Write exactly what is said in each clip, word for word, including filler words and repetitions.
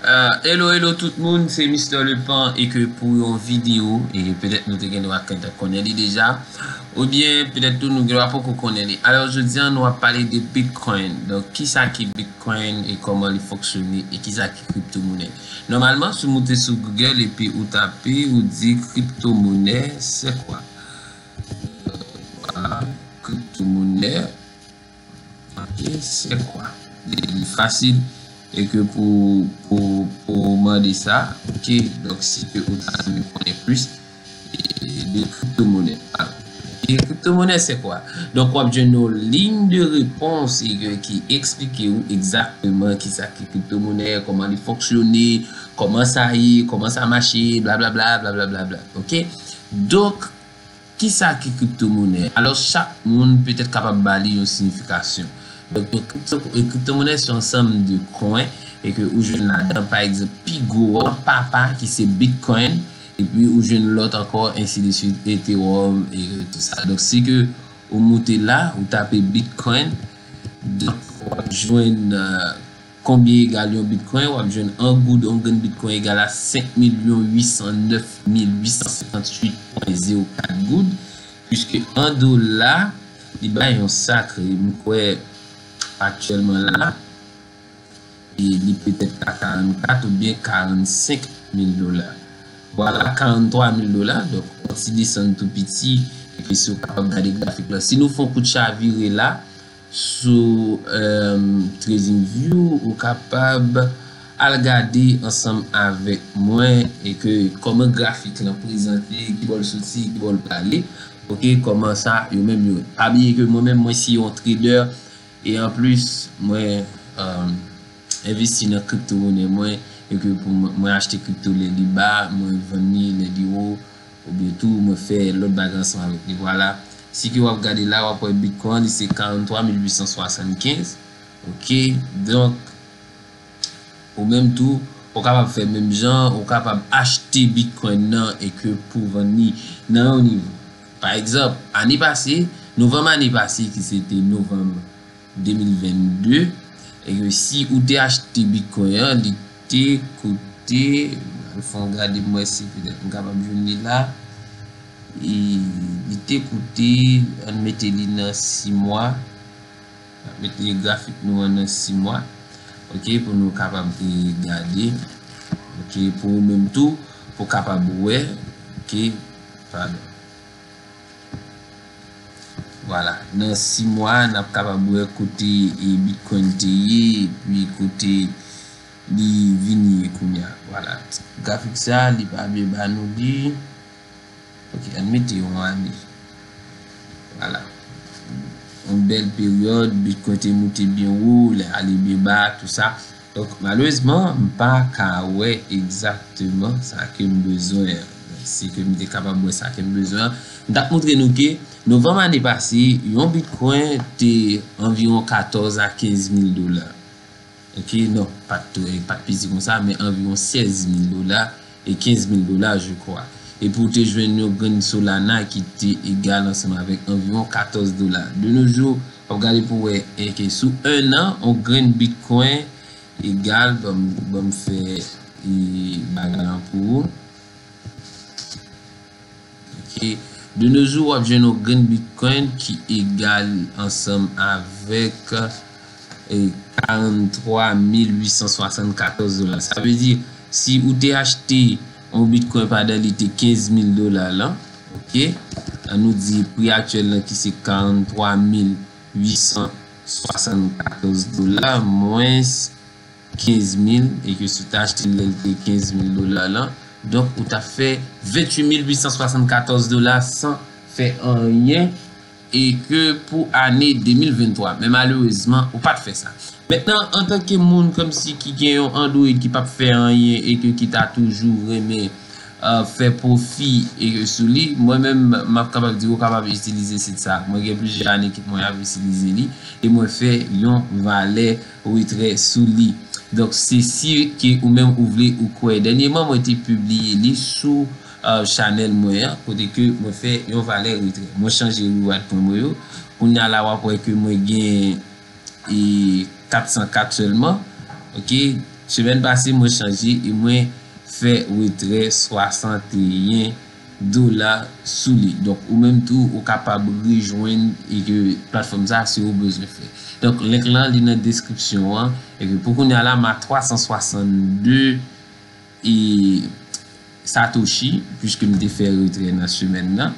Uh, hello, hello tout moun, se Mister Lepan e ke pou yon videyo, e petèt nou te gen dwa gentan konnen li deja, oubyen petèt tou nou gen dwa poko konnen li. Alò, jodi a nou ap pale de Bitcoin. Donk, kisa ki Bitcoin e kòman li fonksyone e kisa ki kriptomonè? Nòmalman, si w moute sou Google epi ou tape, ou di kriptomonè, c'est quoi? Voilà, kriptomonè. Ok, c'est quoi? Li, li fasil e ke pou, pou, pou mande sa. Ok, donk si ke ou ta renmen konnen plis de kriptomonè. Ok, kriptomonè c'est quoi? Donk w ap jwenn yon liy de repons e ke ki eksplike ou egzakteman kisa ki kriptomonè, kòman li fonksyone, kòman sa ye, kòman sa mache, blablabla, blablabla. Ok? Donk, kisa ki kriptomonè? Alò, chak moun petèt kapab ba li yon siyifikasyon. Donk, yon kripto, kriptomonè se yon ansanm de kwen e ke ou jwenn ladan, pa egzanp, pi gwo an, papa, ki se Bitcoin, epi ou jwenn lòt ankò, ensi de swit, Ethereum, e tout sa. Donk, si ke ou moute la, ou tape Bitcoin, donk, w ap jwenn, euh, konbyen egal yon Bitcoin, w ap jwenn an goud, yon grenn Bitcoin egal a senk milyon uit san nèf mil uit san senkann uit pwen zewo kat goud, piske an dola, li bay yon sakre, m kwè aktyèlman la, e li petèt a karannkat oubyen karannsenk mil dola. Vwala, karannntwa mil dola, donk, yon ti desann tou piti, epi si w kapab gade grafik la. Si nou fè yon kout chavire la, sou, euh, TradingView, ou kapab al gade ansanm avèk mwen e ke kòman grafik lan prezante, ki bò l soti, ki bò l prale. Ok, kòman sa, yo menm yo. Pa bliye ke mwen menm, mwen se yon trader e anplis, mwen, euh, envesti nan kriptomonè mwen e ke pou mwen, mwen achte kripto lè li ba, mwen vann li lè li wo, oubyen tou mwen fè lòt bagay ansanm avèk li. Vwala. Si ke w ap gade la, w ap wè Bitcoin, li se karannntwa mil uit san swasannkenz. Ok, donk, ou menm tou, ou kapab fè menm jan, ou kapab achte Bitcoin nan e ke pou vann li nan yon nivo. Pa egzanp, ane pase, novanm ane pase, ki se te novanm de mil vennde, e ke si ou te achte Bitcoin an, li te koute, al fè yon gade m wè si petèt m kapab jwenn li la, e li te koute, ann mete li nan sis mwa, n ap mete grafik nou an nan sis mwa, ok, pou nou kapab, e, gade, ok, pou ou menm tou, pou kapab wè, ok, padon. Vwala. Nan sis mwa, n ap kapab wè kote, e, Bitcoin te ye, epi kote li vin ye kounye a. Vwala. Grafik sa, li pa byen ba nou li. Ok, ann mete yon ane. Vwala. Yon bèl peryòd, Bitcoin te moute byen wo, lè ale byen ba, tou sa. Donk, malerezman, m pa ka wè egzakteman sa ke m bezwen an. Si ke m te kapab wè sa ke m bezwen an, m t ap montre nou ke novanm ane pase, yon Bitcoin te anviwon katòz a kenz mil dola. Ok, non, pa t, pa t pi di konsa, men anviwon sèz mil dola e kenz mil dola, je crois. Epi w te jwenn yon grenn Solana ki te egal ansanm avèk anviwon katòz dola. De nos jours, w ap gade pou wè, enke sou en an, yon grenn Bitcoin egal, ban m, ban m fè, e, bagay lan pou ou. Ok. De nos jours, w ap jwenn yon grenn Bitcoin ki egal ansanm avèk, e, karannntwa mil uit san swasannkatòz dola. Sa vle di, si ou te achte yon Bitcoin pandan li te kenz mil dola lan, ok, ann nou di pri aktyèl lan ki se karannntwa mil uit san swasannkatòz dola, mwens kenz mil, e ke si w ta achte l lè l te kenz mil dola lan, donk ou ta fè venntuit mil uit san swasannkatòz dola san fè anyen, e ke pou ane de mil venntwa. Men malerezman, ou pa t fè sa. Mentnan, antanke moun kòmsi ki gen yon Android ki p ap fè anyen e ke ki ta toujou renmen, euh, fè pwofi e ke sou li, mwen menm, m ap kapab di ou kapab itilize sit sa. Mwen gen plizyè ane ke mwen ap itilize li e mwen fè yon valè retrè sou li. Donk, se si ke ou menm ou vle ou kwè. Dènyèman, mwen te pibliye li sou, euh, chanèl mwen an, kote ke mwen fè yon valè retrè. Mwen chanje reward pwen mwen yo. Kounye a la, w ap wè ke mwen gen, e, kat san kat sèlman. Ok? Semèn pase, mwen chanje e mwen fè retrè swasanteyen dola sou li. Donk, ou menm tou, ou kapab rejwenn e ke platfòm sa, si ou bezwen fè. Donk, link lan, li nan deskripsyon an. E ke pou kounye a la, m a twa san swasannde e Satoshi, puiske m te fè retrè nan semèn nan,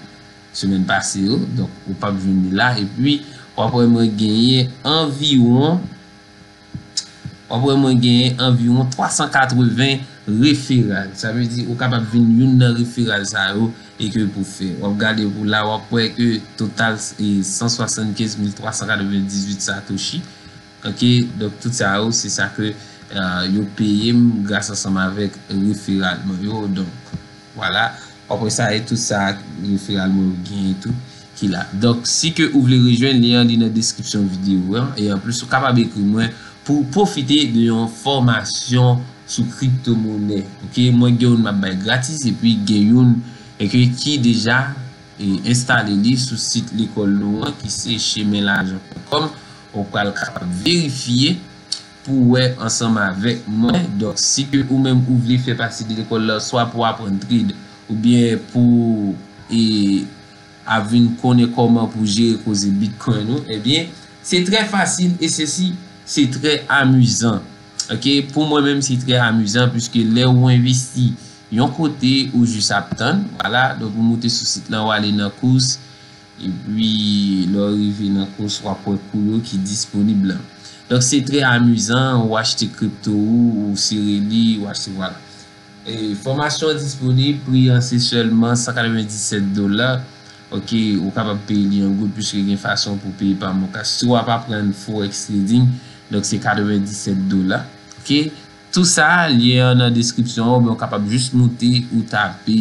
semèn pase yo. Donk, ou p ap jwenn li la. Epi, w ap wè mwen genyen anviwon, w ap wè mwen genyen anviwon twa san katreven referral. Sa vle di, ou kapab vin youn nan referral sa yo e ke pou fè. W ap gade pou la, w ap wè ke total e san swasannkenz mil twa san katrevendizuit Satoshi. Ok, donk tout sa yo, se sa ke, euh, yo peye m gras ansanm avèk referral mwen yo. Donk, vwala. Apre sa, e tout sa referral mwen yo genyen tou ki la. Donk, si ke ou vle rejwenn li an, li nan deskripsyon videyo an. E anplis, ou kapab ekri mwen pou pwofite de yon fòmasyon sou kriptomonè. Ok, mwen gen youn m ap bay gratis, epi gen youn, e ke ki deja e enstale li sou sit lekòl nou an, ki se chemin l'argent point com. Ou pral kapab verifye pou wè ansanm avèk mwen. Donk, si ke ou menm ou vle fè pati de lekòl la, swa pou aprann trade, oubyen pou e, ap vin konnen kòman pou jere koze Bitcoin ou, ebyen, se trè fasil e sesi, se trè amizan. Ok, pou mwen menm, se trè amizan, puiske lè ou envesti yon kote, ou jis ap tann, vwala, donk ou moute sou sit lan, ou ale nan kous, epi lè w rive nan kous, w ap wè kou yo ki disponib lan. Donk, se trè amizan, ou achte kripto ou, ou sere li, ou achte, vwala. E, fòmasyon an disponib, pri an se sèlman san katrevenndisèt dola. Ok, ou kapab peye li an goud, puiske gen fason pou peye pa MonCash. Si w ap aprann Forex trading, donk se katrevenndisèt dola. Ok, tou sa, lyen an nan deskripsyon an, oubyen ou kapab jis moute ou tape,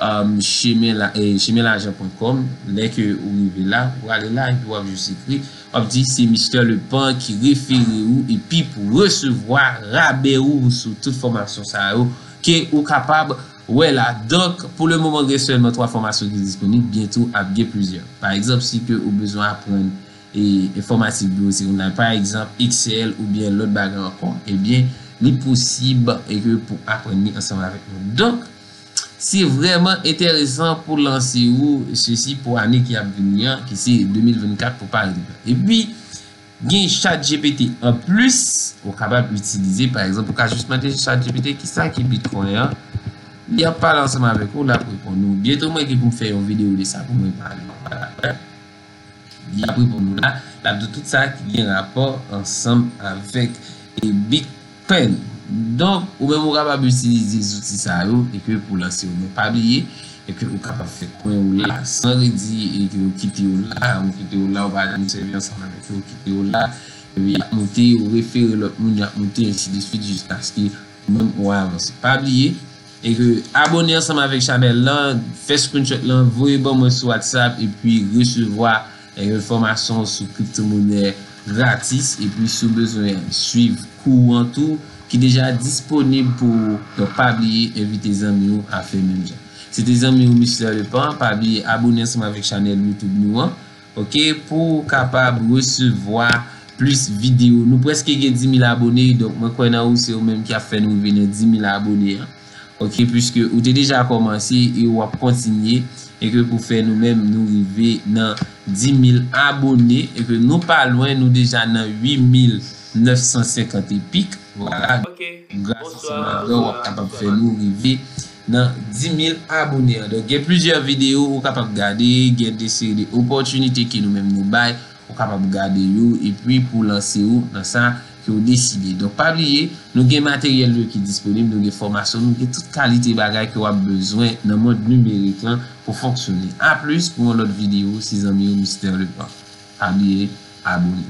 um, chemin la, eh, chemin l'argent point com. Lè ke ou rive la, ou ale la, epi w ap jis ekri, w ap di se Mister Lepant ki refere ou, epi pou resevwa rabè ou sou tout fòmasyon sa yo, ke ou kapab wè la. Donk, pou le moman, gen sèlman twa fòmasyon ki disponib, byento ap gen plizyè. Pa egzanp, si ke ou bezwen aprann e enfòmatik biwo, se konn la, pa egzanp, Excel oubyen lòt bagay ankò, ebyen, li posib e ke pou aprann li ansanm avèk nou. Donk, se vrèman enteresan pou lanse ou, sesi pou ane ki ap vini an, ki se de mil vennkat pou pa rete. Epi, gen ChatGPT an plis, ou kapab itilize, pa egzanp, ou ka jis mande ChatGPT kisa ki Bitcoin an, li ap pale ansanm avèk ou, l ap reponn ou. Byento, mwen gen pou m fè yon videyo de sa pou mwen pale. Vwala. Li ap reponn nou la, l ap di tout sa ki gen rapò ansanm avèk e Bitcoin. Donk, ou menm ou kapab itilize zouti sa yo e ke pou lanse ou. Men pa bliye, e ke ou kapab fè kwen ou la, san redi e ke ou kite ou la, ou kite ou la, ou pa janm sèvi ansanm avèk yo, ou kite ou la, epi y ap moute, ou refere lòt moun, y ap moute, ensi de swit, jiskaske ou menm ou avanse. Pa bliye, e ke abone ansanm avèk chanèl lan, fè screenshot lan, voye ban mwen sou WhatsApp, epi resevwa, e, enfòmasyon sou kriptomonè gratis. Epi si w bezwen swiv kou an tou, ki deja disponib pou ou, donk pa bliye envite zanmi w a fè menm jan. Se te zanmi w Mister Lepant, pa bliye abone ansanm avèk chanèl YouTube nou an. Ok, pou w kapab resevwa plis videyo. Nou prèske gen dis mil abone, donk mwen kwè nan ou, se ou menm ki ap fè nou rive nan dis mil abone an. Ok, puiske ou te deja kòmanse e w ap kontinye, e ke pou fè nou menm nou rive nan dis mil abone, e ke nou pa lwen, nou deja nan uit mil nèf san senkant e pik. Vwala. Ok. Gras ansanm avè w, w ap kapab fè nou rive nan dis mil abone an. Donk, gen plizyè videyo ou kapab gade, gen de seri de opòtinite ke nou menm nou bay, ou kapab gade yo, epi pou lanse ou nan sa ke w deside. Donk, pa bliye, nou gen materyèl yo ki disponib, nou gen fòmasyon, nou gen tout kalite bagay ke w ap bezwen nan mond nimerik lan pou fonksyone. A plis, pou yon lòt videyo, se zanmi w Mister Lepant. Pa bliye, abone.